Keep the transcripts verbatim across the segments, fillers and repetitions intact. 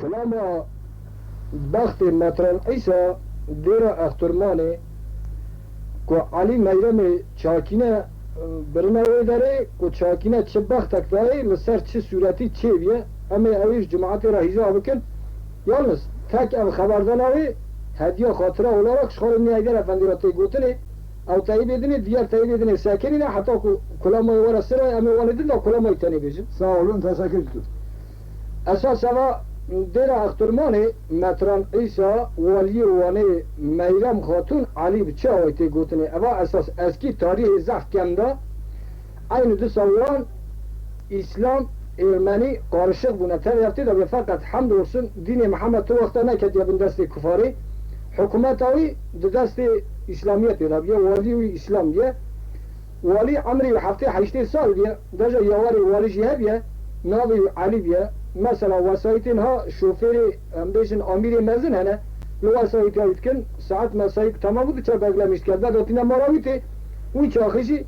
Kulama bextê Metran Îsa dêra Exturmanê ku Elî Meyremê çakîne, e, birina wê derê, ku çakîne çi bextek dayê, li ser çi sûretî çêbûye, em ê ew ê ji cemaetê re hîza bikin. Yalniz tek ev xeberdana wê hediya xatira olarak ji xalê min Heyder Efendî re tê gotinê. Ew teyîbê dinê, diğer teyîbê dinê sekinîne, heta ku kulamayê were sirayê, em ê wan ê din de kulamayê tenê bêjin. Sağ olun, teşekkür ederim. Esas eva dêra Exturmanê Metran Îsa, waliyê Wanê Meyrem Xatun Elî bi çi awayî tê gotinê. Eva esas eskî tarîhê zehf kem da. Eynî dîsa wan Îslam, Ermenî qarişiq bûne. Tevî ev tê de bê, feqet hemd olsun dînê Mihemed tu wexta neketiye bin destê kufarê. Hikûmeta wî di destê Îslamiyetê de bûye, walî wî Îslam bûye. Walî emrî wî heftê heştê sal bûye, deja yawarê walî jî hebiye, navê wî Elî bûye. Mesela wesayîtên ha şofêrê, em bêjin amîrê mezin hene, li wesayîtiya wî dikin, saet mesayî ku temam bû diçe beglemîş dike, vedatîne mala wî tê, wî çaxî jî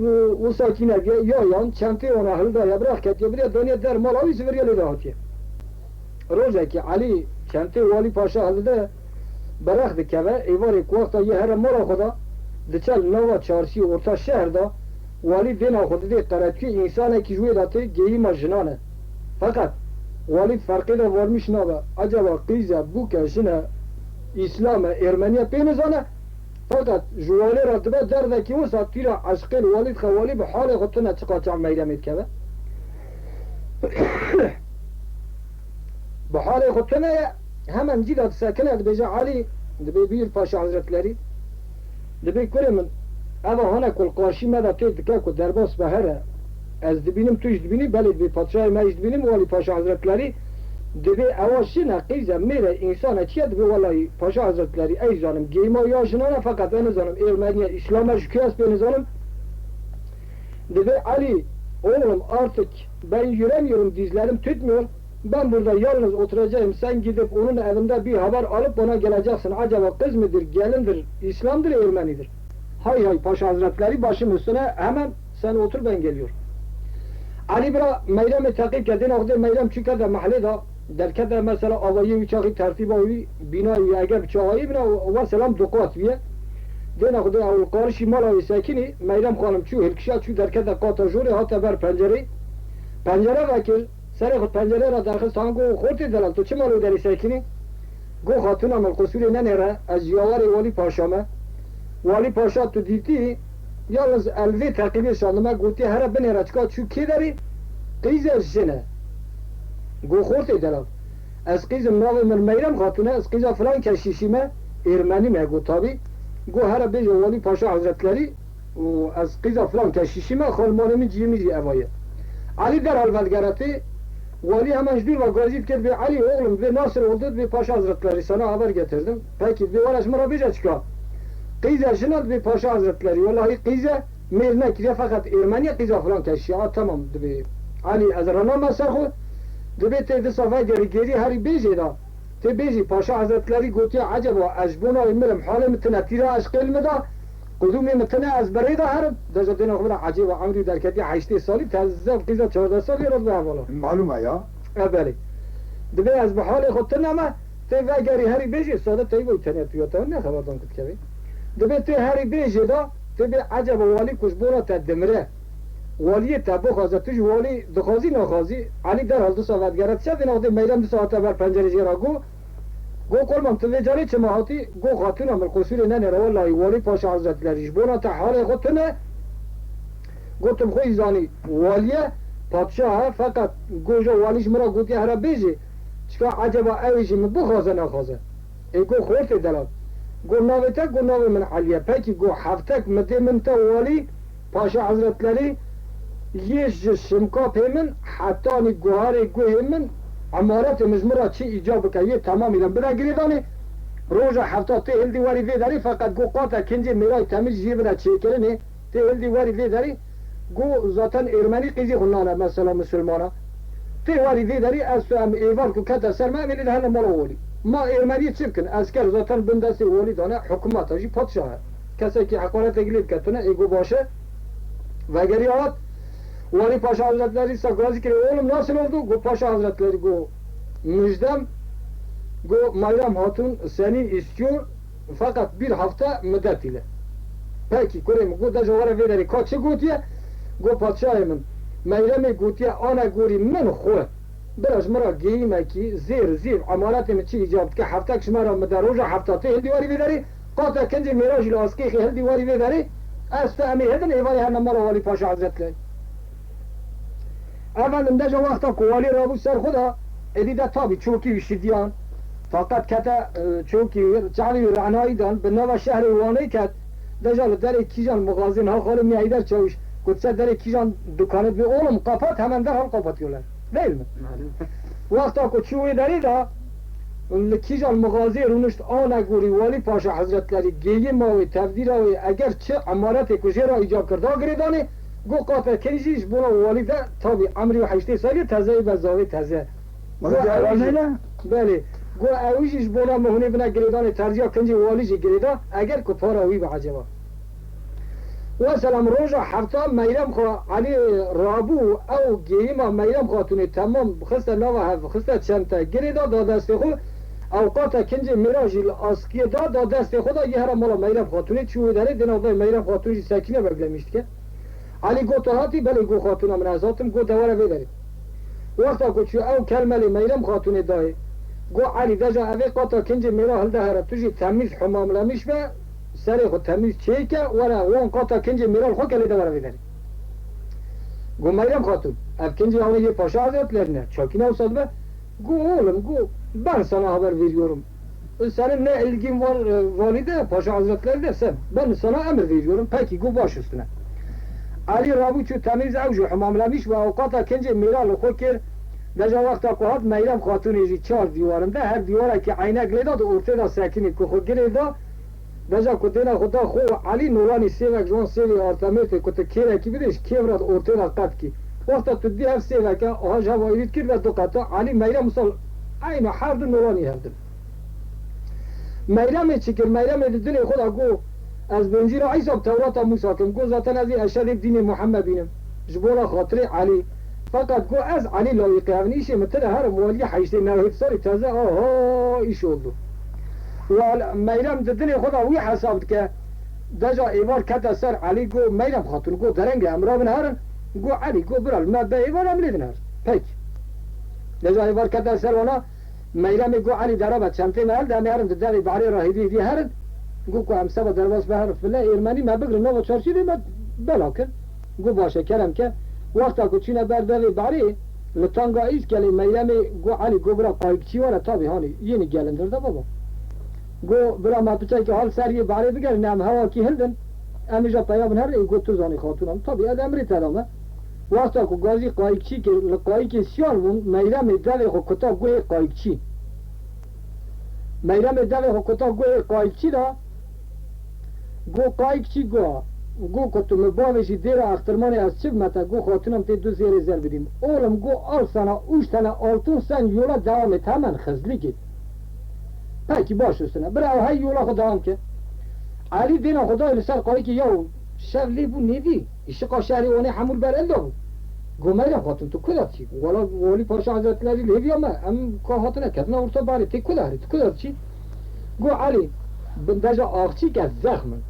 û, û sakîne bûye, ya yan çentê wana hildaye, bi rex ketiye, biriye daniye der mala wî, ziviriye lê de hatiye. Rojekî Elî çentê Walî Paşa hilde, bi rex dikeve, êvarê ku wexta yê here mala xwe de, diçe li nava çarşî orta şehr de, Walî dêna xwe didê qeretûyê, însanekî ji wê de tê, gêyîma jinan e. Feqet Walî ferqê de varmîş nabe, ecaba qîz e, bûk e, jin e, Îslam e, Ermenî ye, pê nizane. Feqet ji Walî re dibe derdekî wisa tîra eşqê li Walî dixe, Walî bi halê xwe tune, çiqa çav Meyremê dikeve. Bi halê xwe tune ye, hemen cî de disekine, dibêje Elî, dibê bîr Paşa Hezretlerî, dibê kurê min, eva hane ku li qarşî me de tê dike ku derbas be here, ez dibînim, tu jî dibînî, belê dibê padşahê me jî dibînim, Walî Paşa Hezretlerî, dibê ewa jin e, qîz e, mêr e, însan e, çi ye? Dibê welahî Paşa Hezretlerî, ez zanim gêyma ya jinan e, feqet ez nizanim Ermenî ye, Îslam e, ji kê ez pê nizanim. Dibê Elî, oğlum, artık ben yüremiyorum, dizlerim tutmuyor. Ben burada yalnız oturacağım. Sen gidip onun evinde bir haber alıp bana geleceksin. Acaba kız mıdır, gelindir, İslam'dır, Ermenidir? Hay hay Paşa Hazretleri, başım üstüne, hemen sen otur, ben geliyor. Elî bira Meyremê teqîb ke, dêna xwe dê Meyrem çû kete mehlê de, derkete mesela avayî wî çaxî tertîba wî, bînayê wî eger bi çaxayî bina, weselam du qat bûye. Dêna xwe dê ew li qarişî mala wî sekinî, Meyrem xanim çû hilkişa, çû derkete qata jorê, hate ber pencerê. Pencere vekir, serê xwe pencere re derxist, han go, xortê delal, tu çima li derê sekinî? Go, xatûna min, qusûrê nenêre, ez yawarê Walî Paşa me. Walî Paşa tu dîtî, yalnız el vê teqîbê şandime, gotiye here binêre, çika çû kê derê? Qîze jin e. Go, xortê delal, ez qîzim, navê min Meyrem Xatûn e, ez qîza filan keşîşî me, Ermenî me, go, tabî. Go, here bêje Walî Paşa Hezretlerî, û ez qîza filan keşîşî me, xanimane min, ciyê min jî eva ye. Elî derhal vedigeretê, Walî hemen ji dûr ve gazî dikir, dibê Elî oğlum, dibê nasıl oldu, dibê Paşa Hazretleri sana haber getirdim. Peki, dibê were ji min re bêje çika? Qîze jin e, dibê Paşa Hazretleri, welahî qîze mêr nekiriye, feqet Ermenî ye, qîza filan keşîşî. A, tamam, dibê Elî, ez rename ser xwe, dibê tê disa vegerî gêrî herî bêjê de. Tê bêjî, Paşa Hezretlerî gotiye, eceba ez ji bona wê mirim, halê min tune, tîra eşqê li min da, qudûmê min tune, ez bi rê de herim. Deja dêna xwe bira ecêba emrî derketiye heştê salî, teze qîza çardeh salî re dibe hevala. Malûm e ya. E, belê. Dibê ez bi halê xwe tune me, tê vegerî herî bêjî, sade teyî boy tenê piya te ne xeberdan ku dikevê. Dibê tê herî bêjê de, tê bê eceba walî ku ji bona te dimire. Waliyê te bixwaze, tu ji walî dixwazî naxwazî, Elî derhal disa vedigere, dise vê nexdê Meyrem disa hate ber pencerê jê re got, got, Kolmam, tu vê carê çima hatî? Got, Xatûna min, qusûrê nenêre, welahî Walî Paşa Hezretlerî ji bona te halê xwe tune. Got, tu bi xwe yî zanî, walî ye, padşah e, feqet got, ji walî ji min re gotiye here bêjê, çika eceba ew ê jî min bixwaze naxwaze. Ê got, xortê delal. Got, navê te? Got, navê min Elî ye. Pekî, got, heftek midê min te walî, Paşa Hezretlerî, yê ji şimkapê min hetanî guharê guhê min, emaretê min ji min re çi îcab bike, yê temamî de bide girêdanê. Roja hefta tê hildî werî vê derê, feqet got, qata kincê mêrayê temîz jê bide çêkirinê. Tê hildî werî vê derê, got, zaten Ermenî qîzê xwe nane, mesela misilmana. Tê werî vê derê, ez tu em êvar ku kete ser me, em ê lê de hene mala walî. Ma Ermeniyê çi bikin? Esker zaten bin destê walî dane, hikûmeta jî, padşah e. Kesekî heqaretekî lê bike tune, ê got, baş e. Vegeriya hat, Walî Paşa Hazretlerî disa gazî kirê, oğlum nasıl oldu? Got, Paşa Hazretlerî got, Mijdem, go Meyrem Hatun senîn îstiyor, feqet bir hafta müddet ile. Peki, kurê min, go deja were vê derê ka çi gotiye? Go padşahê min, Meyremê gotiye, ana gorî min xwe, bira ji min re geyîmekî zêr û zîv emaretê min çi îcab dike, heftek ji me re mide, roja hefta tê hildî warî vê derê, qata kincê mêra jî li askêxê hildî warî vê derê, ez tu em ê hildin êvarî herne mala Walî Paşa Hezretlerî. Efendim, deja wexta ku walî rabû ser xwe de, êdî de tabî çokî wî şidiyan. Feqet kete, e, çokî wî, çavê wî re'nayî dan, bi nava şehrê Wanê ket. Deja li derê kîjan mixazin ha xalê Mî Heyder Çawîş, ku di ser derê kîjan dukanê dibê, oğlum kapat, hemen derhal kapatıyorlar. Değil mi? Wexta ku çû wê derê de, li kîjan mixazê rûnişt, ana gorî Walî Paşa Hezretlerî, gêyî ma wê, tevdîra wê, eger çi emaretê ku jê re îcab kir da girêdanê, Go qata kin jî ji bona walî de tabî emrî û heştê salî teze yê be zavê teze. Go Wezîr ew jî, Eranê ne? Belê. Go ew jî ji bona me hûnê bine girêdanê terziya kincê walî jî girêda, eger ku para wî be eceba. Weselam roja hefta Meyrem xwe Elî rabû, ew gêyîma Meyrem Xatûnê temam xiste nava hev, xiste çente, girêda da destê xwe, ew qata kincê mêra jî li askiyê da, da destê xwe da, yê here mala Meyrem Xatûnê çû wê derê, dêna dayê Meyrem Xatûn jî sekîne beglemîş dike. Elî got, tu hatî? Belê, got, xatûna min, ez hatim, got, de were vê derê. Wexta ku çû ew kelmelê Meyrem Xatûnê dayê. Got, Elî, deja evê qata kincê mêra hilde here, tu jî temîz humamlemîş be, serê xwe temîz çêke, were wan qata kincê mêra li xwe ke lê de were vê derê. Got, Meyrem Xatûn, ev kincê ew yê Paşa Hezretlerî ne, çakî ne wisa dibe? Got, oğlum, got, ben sana haber veriyorum. Senin ne ilgin var, e, valide, Paşa Hazretleri de sen. Ben sana emir veriyorum. Peki, go baş üstüne. Elî rabû çû temîz ew jî humamlemîş ve awqata kincê mêra li xwe kir. Deja wexta ku hat Meyrem Xatûnê jî çar dîwarinde, her dîwarekî eynek lê da di ortê de sekinî ku xwe girê da. Deja ku dêna xwe da xwe û Elî nolanî sêvek ji wan sêvê artemêrtê ku tu kêrekî bidê ji kêv re di ortê de qet kî. Wexta tu dî hev sêveke, aha ji hev ayrî dikir ve du qeta, Elî Meyrem misal eyna her du nolanî hev din. Meyremê çi kir? Meyremê di dilê xwe de got, ez bêncîra Îsa bi Tewrata Mûsa kim. Got, zaten ez ê eşedê bi dînê Muhemmed bînim. Ji bo re xatirê Elî. Feqet got, ez Elî layîqê hev in, îşê min tine herim waliyê heştê newêd salî teze, aha, îş oldu. Wal-, Meyrem di dilê xwe de wî hesab dike. Deja êvar kete ser Elî, got, Meyrem Xatûn, got, derengê em rabin herin. Got, Elî, got, bira, li me be êvar, em lê din herin. Pek. Deja êvar kete ser wana, Meyremê got, Elî, dera be, çentê me hilde, em ê herin di devê behrê re hêdî hêdî herin. Got ku em seba derbas be herin, file êrmenî me bigrin, nava çarşî dê me bela kin. Got, baş e, kerem ke. Wexta ku çûne ber devê behrê, li tanga Îskelê Meyremê got, Elî, got, bira qayikçî were, tabî hanî, yênî gelindir de baba. Got, bira me piçekî hal ser yê behrê bigerîne, em hewakî hildin, em îja peya bin herin, got, tu zanî xatûna min. Tabî, ez emrê te dame. Wexta ku gazî qayikçî kir, li qayikê siyan bûn, Meyremê devê xwe kuta guhê qayikçî. Meyremê devê xwe kuta guhê qayikçî de, got, qayikçî got, got ku tu min bavêjî dêra extirmanê ez çi bime te, got, xatûna min tê du zêrê zer bidîm. Oğlum, got, al sana üç tane altın, sen yola devam et, hemen hızlı git. Peki, baş üstüne. Bira ew hey yola xwe devam kir. Elî dêna xwe dayê li ser qayikê, yaw şev lê bû nêvî. Îşiqa şehrê Wanê hemû li ber enda bû. Got, Meyrem Xatûn, tu ku de diçî? Wala Walî Paşa Hezretlerî li hêviya me, em ka hatine ketina orta barê, tê ku de herî, tu ku de diçî? Got, Elî, bin deja axçî ke zexm in.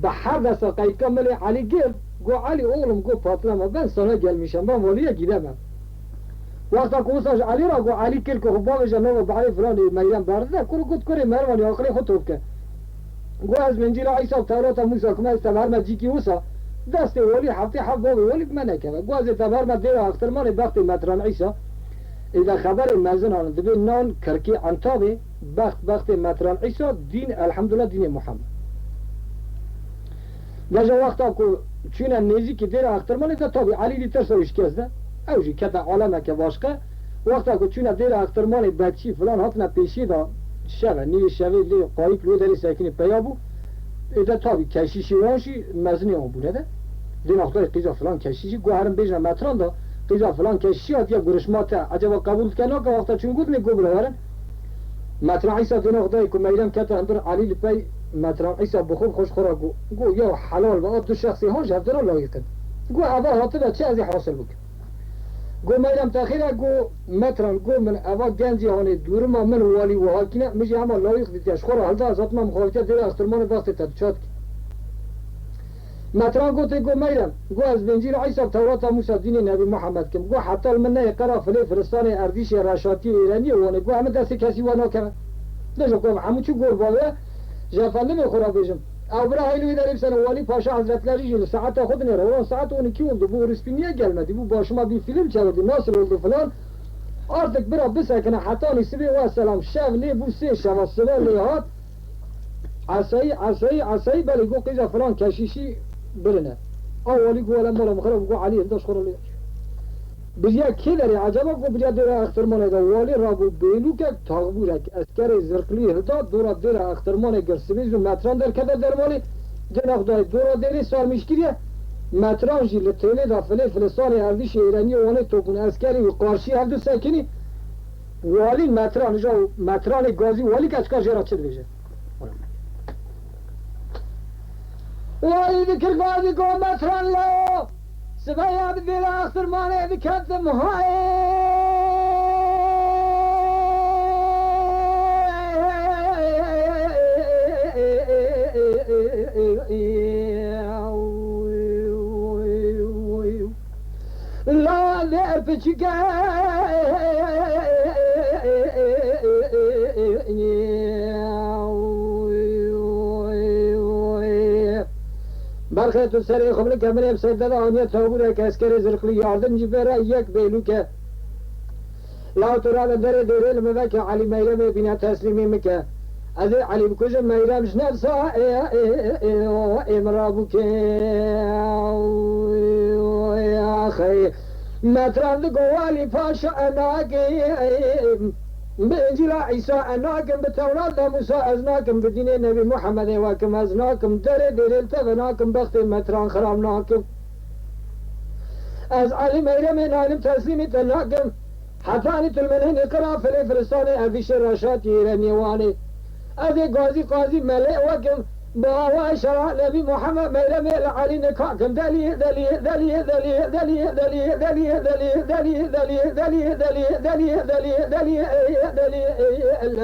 Bi her desta qeytka milê Elî girt, got, Elî oğlum, got, patlama, ben sana gelmişim, ben Waliyê gidemem. Wexta ku wisa ji Elî re got, Elî kir ku xwe bavêje nava behrê filanê Meyrem berdide, kuro got, kurê Mervanê aqilê xwe top ke. Got, ez bi Încîla Îsa û Tewrata Mûsa ku me ez te verme cîkî wisa, destê Walî heftê heft bavê Walî bi me nekeve. Got, ez ê te verme dêra extirmanê bextê Metran Îsa. Ê de xeberê mezinan in, dibê nan kirkê Entabê, bext bextê Metran Îsa, dîn elhemdulillah dînê Muhammed. Deja wexta ku çûne nêzîkî dêra extirmanê de tabî Elî dî tirsa wî şikest de. Ew jî kete alemeke başqe. Wexta ku çûne dêra extirmanê bekçî filan hatine pêşiyê de şeve, nîvê şevê lê qayik li wê derê sekinî peya bû. Ê de tabî keşîşê wan jî mezinê wan bûne de. Dêna xwe dayê qîza filan keşîşî, got herin bêjine Metran da, qîza filan keşîşî hatiye gurişma te. Eceba qebûl dike nake, wexta çûn gotinê got bila werin. Metran Îsa dêna xwe dayê ku Meyrem kete hundir Elî li pey Metran Îsa bi xwe bi xwe ji xwe re got. Got, ya helal be, a du şexsê ha ji hevdira layîq in. Got, eva hatibe çi ez ê hasil bikim. Go Meyrem te xêr e, go Metran, go min eva gencê hanê dûrima min walî wiha kîne, min jî hema lawîq dîtiye, ji xwe re hilda ez hatima mixabitiya dêra extirmanê baxtê te diçat kî. Metran gotê, go Meyrem, go ez bi Încîla Îsa, Tewrata Mûsa, dînê Nebî Muhammed kim, go heta li min neyê qera filê filistanê erdîşê reşatiyê êreniyê wanê, go hemî destê kesî we nakeve. Dejo ku ev hemû çi gor bavê, ji efendimê xwe re bêjim. Ew bira heyl wê derê bisene, Walî Paşa Hezretlerî jî li saeta xwe dinêre. Ulan saet on iki oldu, bu Ûrûspî niye gelmedi? Bu başıma bir film çevirdi, nasıl oldu filan. Artık bira bisekine hetanî sibê, we selam, şev lê bû sê şeva, sibe lê hat. Esayî, esayî, esayî, belê go qîza filan keşîşî birine. A walî go wele mala min xirab, go Elî, hinda ji xwe re lê. Biriya kê derê? Ecaba ku biriya dêra extirmanê de walî rabû bêlûkek, taxbûrek, eskerê zirqlî hilda, dora dêra extirmanê girt. Sibê zû Metran derkete dermalê, dêna xwe dayê dora dêrê sarmîş kiriye. Metran jî li têlê de filê filistanê erdîşê êreniyê wanê topûn eskerê wî qarşî hevdu sekinî. Walî Metran, ja Metranê gazî walî keçika jê re çi dibêje? Walî dikir gazî go Metran lewo. Sibeya bi dêra extirmanê diketim hayê. La dêr piçike. Berxê tu serê xwe bilike, min ê bi ser te de aniye tabûrek eskerê zirqlî, yardim jî bêre, yek bêlûke. Law tu rabe derê dêrê, li min veke Elî, Meyremê bîne teslîmî min ke. Ez ê Elî bikujim, Meyrem ji nefsa ê, ê, ê, ê, ê min rabûke. Axey. Metran digo Walî Paşa, e nakim. Bi Încîla Îsa e nakim, bi Tewrata Mûsa ez nakim, bi dînê Nebî Muhammedê we kim ez nakim, derê dêrê li te ve nakim, bextê Metran xirab nakim. Ez Elî, Meyremê naynim, teslîmî te nakim. Hetanî tu li min hinî qira filê filistanê erdîşê reşatî êreniyê wanê. Ez ê gazî qazî melê we kim, bi awa şera Nebî Muhammed, Meyremê li Elî nika kim. Delî, delî, delî, delî, delî, delî, delî, delî, delî, delî, delî, delî, delî, delî, delî, delî, delî, ey, delî, ey, el.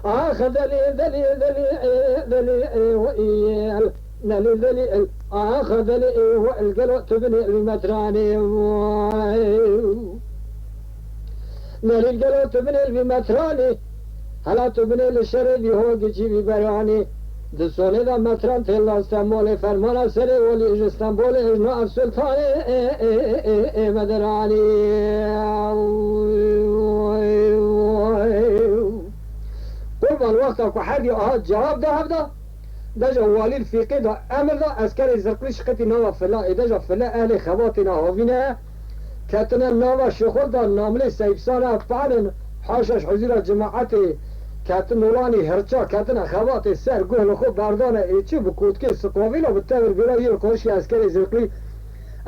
Ax, delî, delî, delî, ey, delî, ey, we, ey, el. Delî, delî, el. Ax, delî, ey, we, el. Gelo tu binê vî Metranê, vay. Delî, gelo tu binê vî Metranê. Hela tu binê li şerê vî hogicî vî beranê. Di solê de Metran têla Stenbolê, fermana serê Welî ji Stenbolê, ji nav Sultanê, ê, ê, ê, ê, ê, Bediranê. Qurban, wexta ku herdî aha cewab da hevda, deja walî li fîqê da emir da, eskerê zirqlî şiqitî nava fila, ê deja fila ehlê xebatê ne havîne, ketine nava şixul da, namilê Seyfsana panin, haşa ji huzûra cemaetê, ketin nolanî hirça, ketine xebatê ser guh li xwe berdane, ê çi bi kotkê siqovîla bi tevir bêra yê li qarşî eskerê zirqlî.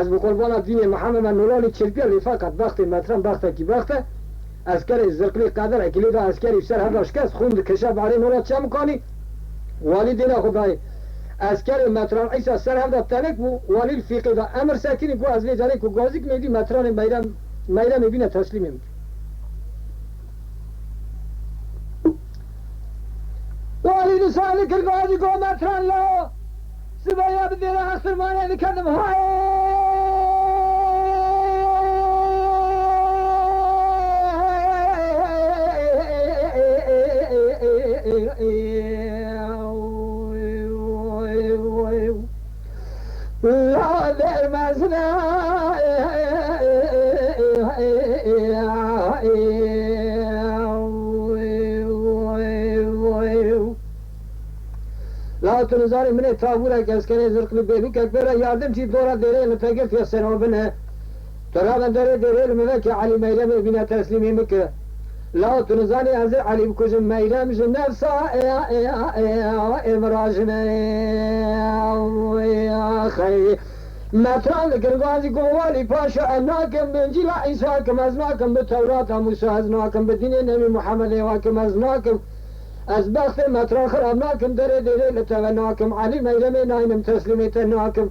Ez bi qurbana dînê Mihemed me nolanî çirpiya lê feqet bextê Metran bextekî bext e. Eskerê zirqlî qederekî lê da, eskerî ser hevda şikest, xûn dikişe, berê nola çemikanî. Walî dêna xwe dayê. Eskerê Metran Îsa ser hevda tenik bû, walî li fîqê da emir sekinî, got, ez vê carê ku gazîk nêdî Metranê Meyrem, Meyremê bîne teslîmê min. Walî nisa li kirgazî go Metran la. Sibeya bi dêra extirmanê diketim hayê. La dermezine. La tu nizanî min ê tabûrek eskerê zirqlî bêlûkek bêre yardimcî dora dêrê li te girtiye serobine. Tu rabe derê dêrê li min veke Elî Meyremê bîne teslîmî min ke. La tu nizanî ez ê Elî bikujim, Meyrem ji nefsa ê, ê, ê, ê, ê min rajine. Axey. Metran li kirgazî got, Walî Paşa, ez nakim, bi Încîla Îsa kim ez nakim, bi Tewrata Mûsa ez nakim, bi dînê Nebî Muhammedê we kim ez nakim. Ez bextê Metran xirab nakim, derê dêrê li te ve nakim, Elî Meyremê naynim, teslîmê te nakim.